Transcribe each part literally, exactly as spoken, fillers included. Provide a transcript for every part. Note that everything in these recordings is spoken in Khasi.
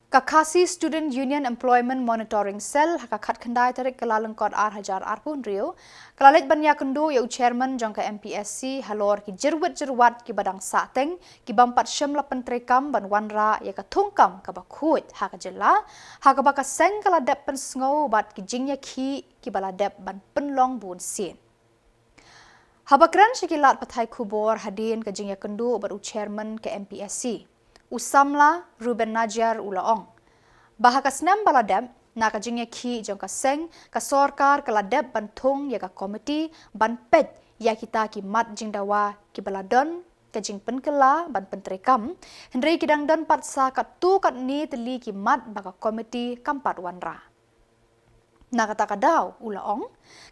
Ka Khasi Student Union Employment Monitoring Cell ha ka khatkhyndai tarik Kyllalyngkot ar hajar arphew hynriew ka la leit ban ïakynduh ïa u chairman jong ka M P S C halor ki jyrwit jyrwat kiba dang sahteng ki bym pat shym la pyntreikam ban wanrah ïa ka thungkam kaba khuid ha ka jylla, ha kaba ka seng ka la dep pynsngew bad ki jingïakhih kiba la dep ban pynlong bunsien. Haba kren sha ki lad pathai khubor hadien ka jingïakynduh bad u chairman ka M P S C, u samla Reuben Najiar u la ong ba ha ka snem ba la dep, na ka jingïakhih jong ka seng, ka sorkar ka la dep ban thung ïa ka komiti ban peit ïa kita ki mat jingdawa kiba la don ka jingpynkylla ban pyntreikam, hynrei ki dang don pat sa katto katne tylli ki mat ba ka komiti kam pat wanrah. Na kata ka daw u la ong,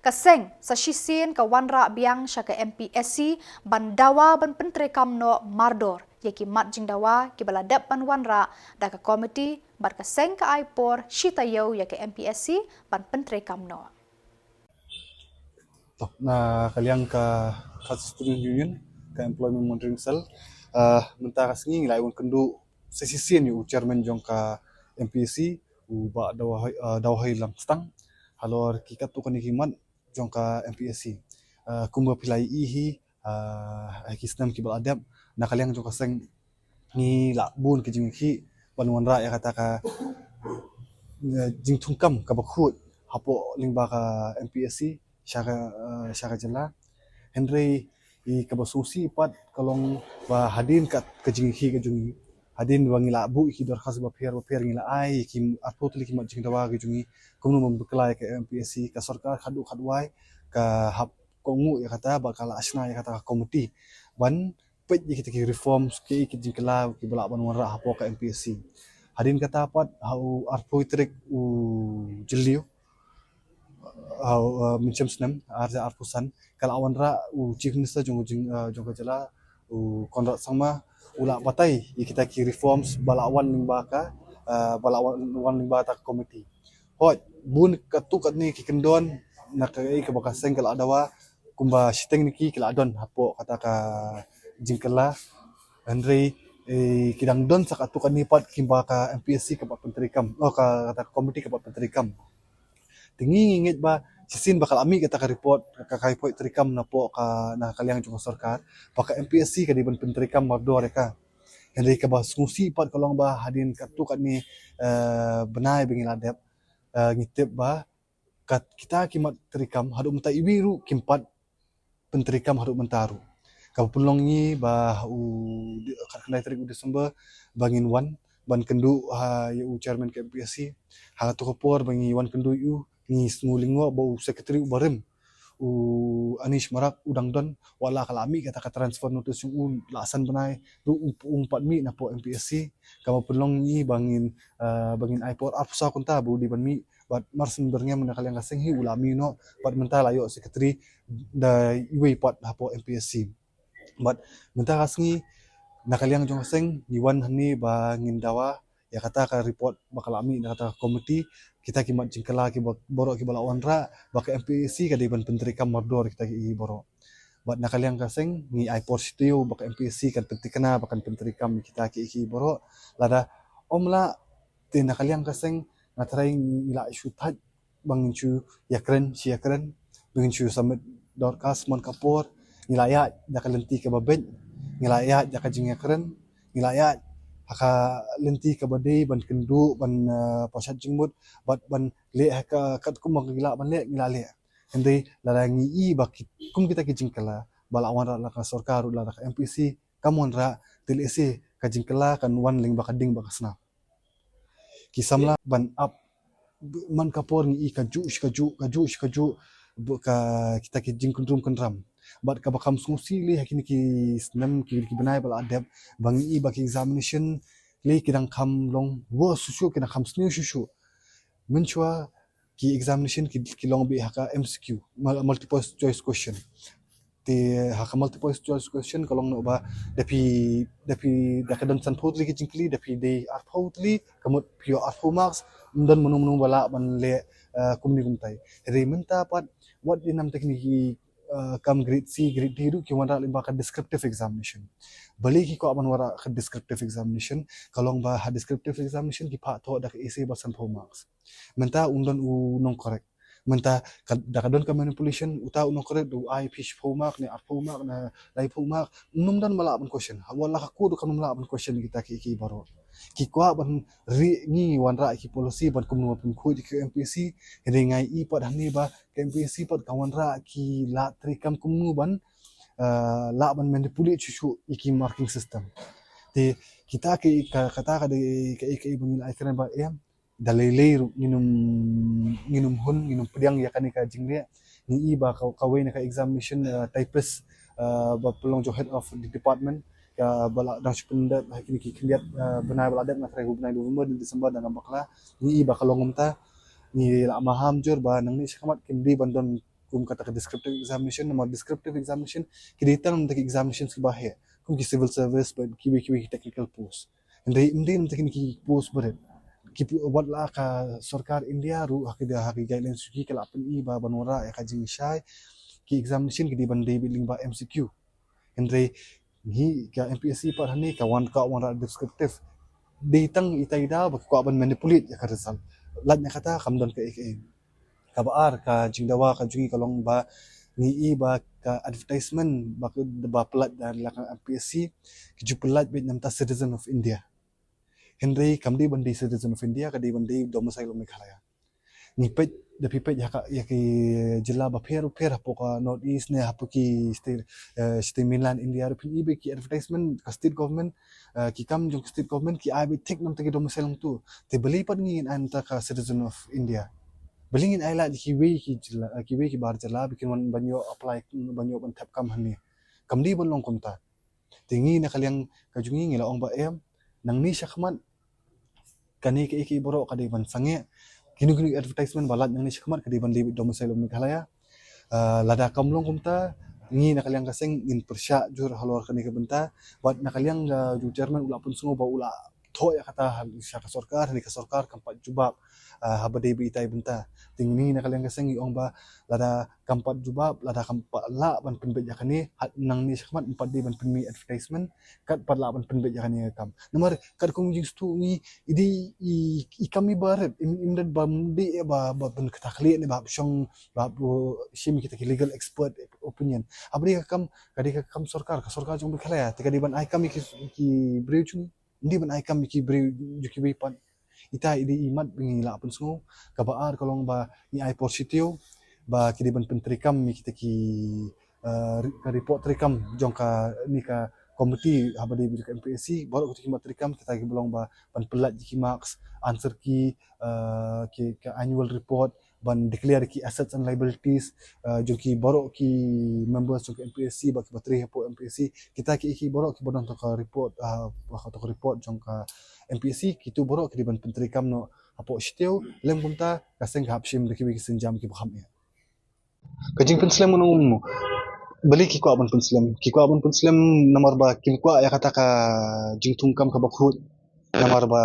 ka seng sa shisien ka wanrah biang sha ka M P S C ban dawa ban pyntreikam noh mardor ïa ki mat jingdawa kiba la dep ban wanrah da ka komiti, bad ka seng ka ai por shi taïew ïa ka M P S C ban pyntreikam noh. To, na ka liang ka Khasi Student Union, ka Employment Monitoring Cell, ah, mynta ka sngi ngi la ïa wan kynduh sa shisien ïa u chairman jong ka M P S C, u Bah Dawhoi, ah, Dawhoi Lamstang, halor ki katto katne ki mat jong ka M P S C. Ah, kumba phi la ïohi hi, ah, ha ki snem kiba la dep, na ka liang jong ka seng ngi la bun ka jingïakhih ban wanrah ïa kata ka, eh, jingthungkam kaba khuid hapoh lyngba ka M P S C sha ka, eh, sha ka jylla. Hynrei ïa kaba sngewsih pat ka long ba hadien ka, ka jingïakhih ka jong ngi, hadien ba ngi la buh ïa ki dorkhas bapher bapher, ngi la ai ïa ki arphew tylli ki mat jingdawa ka jong ngi kumno ban pynkylla ïa ka M P S C, ka sorkar khatduh khatwai ka hap kohnguh ïa kata bad ka la shna ïa kata ka komiti ban peit ïa kita ki reforms, ki, ki jingkylla kiba lah ban wanrah hapoh ka M P S C. Hadien kata pat ha u arphew tarik u Jylliew, ha u, uh, mynshem snem ar hajar arphew san, ka la wanrah u Chief Minister jong, jong, uh, jong ka jylla, u Conrad Sangma, u la batai ïa kita ki reforms ba la wan lyngba ka, uh, ba la wan, wan lyngba kata ka komiti. Hooid, bun katto katne ki kyndon na kaei kaba ka seng ka la dawa, kumba shiteng na ki ki la don hapoh kata ka jingkylla. Hynrei, eh, ki dang don sa katto katne pat kiba ka M P S C kam pat pyntreikam, oh, ka, kata ka komiti kam pat pyntreikam. Te ngi ngi ngeit ba shisien ba ka la mih kata ka report, ka, ka report treikam napoh ka, na ka liang jong ka sorkar, ba ka M P S C ka dei ban pyntreikam mardor ïa ka. Hynrei kaba sngewsih pat ka long ba hadien katto katne, eh, bnai ba ngi la dep, eh, ngi tip ba kat kita ki mat treikam haduh mynta iwei ruh kim pat pyntreikam haduh mynta ruh. Kaba pynlong ngi ba u di-, khatkhyndai tarik u December ba ngin wan ban kynduh ha ïa u chairman ka M P S C. Ha kato ka por ba ngi wan kynduh ïa u, ngi sngew lyngngoh ba u secretary uba rim, u Anish Marak, u dang don, wat la ka la mih kata ka transfer notice jong u la san bnai ruh, um, um pat mih napoh M P S C. Kaba pynlong ngi ba ngin, eh, ba ngin ai por arphew saw kynta ba u dei ban mih, bad mar shen byrngem na ka liang ka seng hi u la mih noh, bad mynta la ïoh secretary da iwei pat hapoh M P S C. Bad mynta ka sngi na ka liang jong ka seng ngi wan hangne ba ngin dawa ïa kata ka report ba ka la mih na kata ka komiti, kita ki mat jingkylla kiba, baroh kiba la wanrah, ba ka M P S C ka dei ban pyntreikam mardor kita ki baroh. Bad na ka liang ka seng ngi ai por shi taïew ba ka M P S C kan pyntikna ba kan pyntreikam kita ki, ki baroh. Lada ym lah, te na ka liang ka seng nga tharai ngi la shu thait ba ngin shu ïakren shi ïakren, ba ngin shu submit dorkhas man ka por. Ngi la ïaid da ka lynti kaba beit, ngi la ïaid da ka jingïakren, ngi la ïaid ha ka lynti kaba dei ban kynduh, ban, eh, pynshad jingmut, bad ban leh ha ka katkum ba ngi lah ban leh, ngi la leh. Hynrei lada ngi i ba ki, kum kita ki jingkylla ba la wanrah na ka sorkar ruh, lada ka M P S C kam wanrah, te lehse ka jingkylla kan wan lyngba ka ding bad ka snam. Ki samla ban ap, man ka por ngi i kajuh shi kajuh, kajuh shi kajuh, ba ka, kita ki jingkyndrum kyndram. Bad kaba kham sngewsih lei ha kine ki snem, ki, ki bnai ba la dep, ba ngi i ba ki examination lei ki dang kham long worse shuh shuh, ki dang kham sniew shuh shuh. Mynshuwa ki examination ki, ki long beit ha ka M C Q, mul-, multiple choice question. Te ha ka multiple choice question ka long noh ba da phi, da phi, da ka don sanphew tylli ki jingkylli, da phi dei arphew tylli, ka mut phi ïoh arphew marks, ym don mano mano ba lah ban leh, eh, kumne kumtai. Hynrei mynta pat wat de namar kine ki Uh, kam grade C, grade D ruh ki wanrah lyngba ka descriptive examination. Balei ki kwah ban wanrah ka descriptive examination? Ka long ba ha descriptive examination ki phah thoh da ka essay ba sanphew marks. Mynta un don u nongcorrect. Mynta ka, da ka don ka manipulation, uta u nongcorrect u ai phi shiphew mark ne arphew mark ne laiphew mark, ym don ba lah ban question. Wat la ka court ruh kam lah ban question kita ki, ki baroh. Ki kwah ban rieh ngi wanrah ki policy ban kumno ban pynkhuid ki MPSC. Hynrei nga ïohi pat hangne ba ka MPSC pat ka wanrah ki lad treikam kumno ban, uh, lah ban manipulate shuh shuh ïa ki marking system. Te kita ki, ka, kata ka dei ka, ka, ka ba ngi la ai kren ba em da lei lei ruh ngin ym, ngin ym hun, ngin ym pdiang ïa kane ka jingrieh. Ngi i ba ka, kawei na ka examination, uh, typist, uh, ba pynlong jong head of the department, ka ba la dang shu pyndep ha kine ki khyndiat, uh, bnai ba la dep, nga trai, u bnai November ne December da nga bakla. Ngi i ba ka long kumta. Ngi la maham jur ba nangne shakhmat kim dei ban don kum kata ka descriptive examination, namar descriptive examination ki dei tang na ki examination kiba heh, kum ki civil service bad kiwei kiwei ki technical post. Hynrei ym dei na ki, ki post barit. Ki pu-, wat la ka sorkar India ruh ha ki da, ha ki guidelines ki, ka la pyni ba ban wanrah ïa ka jingshai ki examination ki dei ban dei beit lyngba MCQ. Hynrei ngi ka MPSC pat hangne ka wan, ka wanrah descriptive. Dei tang ita i daw ba ki kwah ban manipulate ïa ka result. Lait na kata kam don kaei kaei. Kaba ar ka jingdawa ka jong ngi ka long ba ngi i ba ka advertisement ba ka, ba pyllait da la ka MPSC, ki ju pyllait beit na bynta citizen of India. Hynrei kam dei ban dei citizen of India, ka dei ban dei domicile of Meghalaya. Ngi peit, da phi peit ïa ka, ïa ki jylla bapher bapher hapoh ka North East ne hapoh ki state, eh, state mainland India ruh, phin i ba ki advertisement ka state government, eh, ki kam jong state government ki ai beit tick na bynta ki domicile hangto. Te balei pat ngin ai na bynta ka citizen of India? Balei ngin ai lad kiwei ki jylla, eh, kiwei ki bar jylla ba kin wan ban ïoh apply, ban ïoh ban thep kam hangne? Kam dei ban long kumta. Te ngi na ka liang ka jong ngi ngi la ong ba em, nangne shakhmat kane kaei kaei baroh ka dei ban sangeh. Kino kino advertisement ba lait nangne shakhmat ka dei ban dei beit domicile of Meghalaya. Ah, lada kam long kumta, ngi na ka liang ka seng ngin pyrshah jur halor kane ka bynta. Bad na ka liang ka jong u chairman u la pynsngew ba u la thoh ïa kata ha, sha ka sorkar, hynrei ka sorkar kam pat jubab, ah, haba dei beit ita i bynta. Te ngi na ka liang ka seng ngi ong ba lada kam pat jubab, lada kam pat lah ban pynbeit ïa kane, ha nangne shakhmat ym pat dei ban pynmih advertisement, kat pat lah ban pynbeit ïa kane ka kam. Namar katkum jingsngewthuh ngi, i dei i, i kam iba rit, im, im rit ba ym dei ba, ba pynkthah khlieh ne ba hap shong, ba hap shim kita ki legal expert opinion. Haba dei ka kam, ka dei ka kam sorkar, ka sorkar jong Meghalaya, te ka dei ban ai kam ïa ki, ki briew jong ngi. Ym dei ban ai kam ïa ki briew jong kiwei pat. Ita i dei i mat ba ngi la pynsngew. Kaba ar ka long ba ngi ai por shi taïew ba ki dei ban pyntreikam ïa kita ki, eh, ri-, ka report treikam jong kane ka committee haba dei beit ka MPSC, baroh kita ki mat treikam, kita kiba long ba ban pyllait ïa ki marks, answer key, eh, ki, ka annual report, ban declare ki assets and liabilities, uh, jong ki baroh ki members jong ka MPSC, ba ki ba trei hapoh MPSC, kita ki, ki baroh kiba don ha ka report, uh, ha ka report jong ka MPSC, kito baroh ki dei ban pyntreikam noh hapoh shi taïew. Lem kumta ka seng ka hap shim da kiwei ki sienjam kiba kham eh. Ka jingpynslem ngan ong mo, balei ki kwah ban pynslem? Ki kwah ban pynslem namar ba kim kwah ïa kata ka jingthungkam kaba khuid. Namar ba,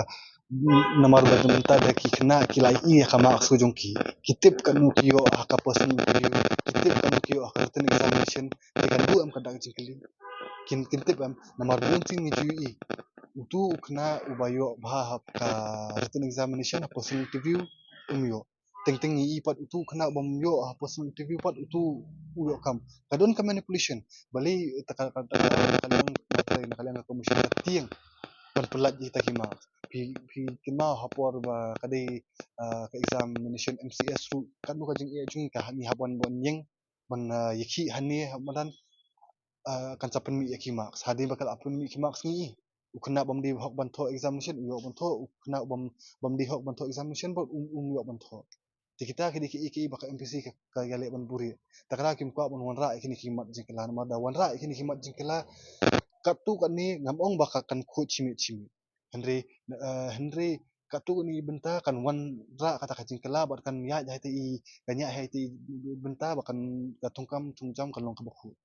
namar ba mynta da ki khynnah ki la ïohi ïa ka marks ka jong ki, ki tip katno ki ïoh ha ka personal interview, ki tip katno ki ïoh ha ka written examination, te kan duh em ka dak jingkylli? Kin, kin tip em? Namar bun sien ngi ju ïohi, uto u khynnah uba ïoh bha ha ka written examination, ha personal interview, um ïoh. Teng teng ngi i pat uto u khynnah bym ïoh ha personal interview pat uto u ïoh kam. Ka don ka manipulation. Balei ta ka, ka, ka, ka liang, ka liang ka commission ka tieng ban pyllait ïa kita ki marks? Phi, phi kynmaw ha por ba ka dei, ah, ka examination MCS ruh, katno ka jingeh jong ngi, ka ngi hap ban, ban ïeng ban, ah, ïakhih hangne ha madan, ah, kan sa pynmih ïa ki marks. Hadien ba ka la pynmih ki marks ngi i u khynnah bym dei hok ban thoh examination u ïoh ban thoh, u khynnah bym, bym dei hok ban thoh examination pat um, um ïoh ban thoh. Te kita ki dei kiei kiei ba ka MPSC ka, ka ïaleh ban buhrieh. Te kata kim kwah ban wanrah ïa kine ki mat jingkylla, namar da wanrah ïa kine ki mat jingkylla, katto katne ngam ong ba ka kan khuid shi miet shi miet. Hynrei, eh, hynrei katto katne bynta kan wanrah kata ka jingkylla bad kan ïaid ha ita i, kan ïaid ha ita i bynta ba kan, ka thungkam thungjam kan long kaba khuid.